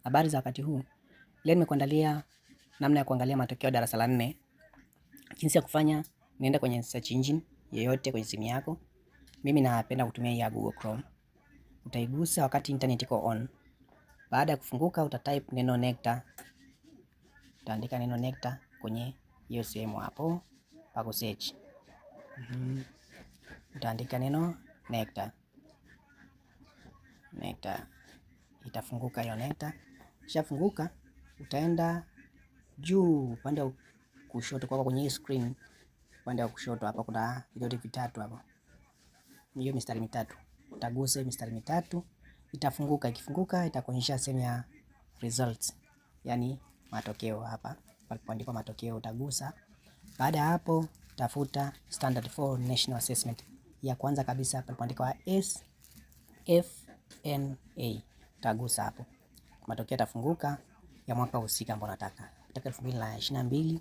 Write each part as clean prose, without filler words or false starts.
Habari za wakati huu. Leo nimekuandalia namna ya kuangalia matokeo ya darasa la nne. Jinsi ya kufanya, nenda kwenye search engine yoyote kwenye simu yako. Mimi napenda kutumia ya Google Chrome. Utaigusa wakati internet iko on. Baada ya kufunguka, utatype neno NECTA. Utaandika neno NECTA kwenye hiyo sehemu hapo pa kusearch. Utaandika neno NECTA. NECTA itafunguka hiyo NECTA. Ikishafunguka utaenda juu upande wa kushoto kwa kwenye hii screen, upande wa kushoto hapa kuna vidoti vitatu hapo, hiyo mistari mitatu. Utagusa mistari mitatu, itafunguka. Ikifunguka itakuonyesha sehemu ya results, yani matokeo. Hapa palipoandikwa matokeo utagusa. Baada ya hapo, tafuta Standard 4 National Assessment ya kwanza kabisa palipoandikwa SFNA, utagusa hapo, matokeo yatafunguka ya mwaka husika ambao unataka. Unataka 2022,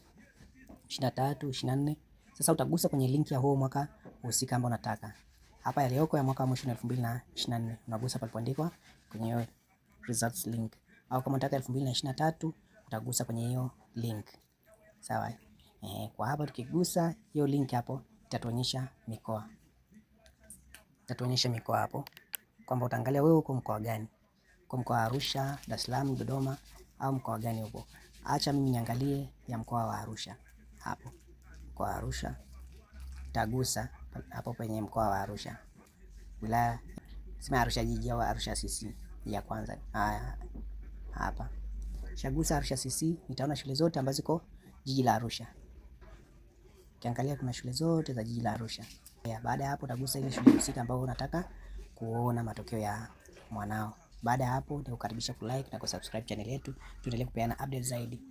23, 24. Sasa utagusa kwenye link ya huo mwaka husika ambao unataka. Hapa yaliyoko ya mwaka wa mwisho ni 2024. Unagusa palipoandikwa kwenye hiyo results link. Au kama unataka 2023 utagusa kwenye hiyo link. Sawa? Kwa hapa tukigusa hiyo link hapo itatuonyesha mikoa. Itatuonyesha mikoa hapo kwamba utaangalia wewe uko mkoa gani. Uko mkoa wa Arusha, Dar es Salaam, Dodoma au mkoa gani huko. Acha mimi niangalie ya mkoa wa Arusha. Hapo mkoa wa Arusha tagusa hapo penye mkoa wa Arusha, wilaya sema Arusha jiji au Arusha CC ya kwanza. Haya, hapa shagusa Arusha CC, nitaona shule zote ambazo ziko jiji la Arusha. Ukiangalia kuna shule zote za jiji la Arusha. Ya, baada ya hapo utagusa ile shule husika ambayo unataka kuona matokeo ya mwanao. Baada ya hapo nikukaribisha kulike na kusubscribe channel yetu, tuendelee kupeana update zaidi.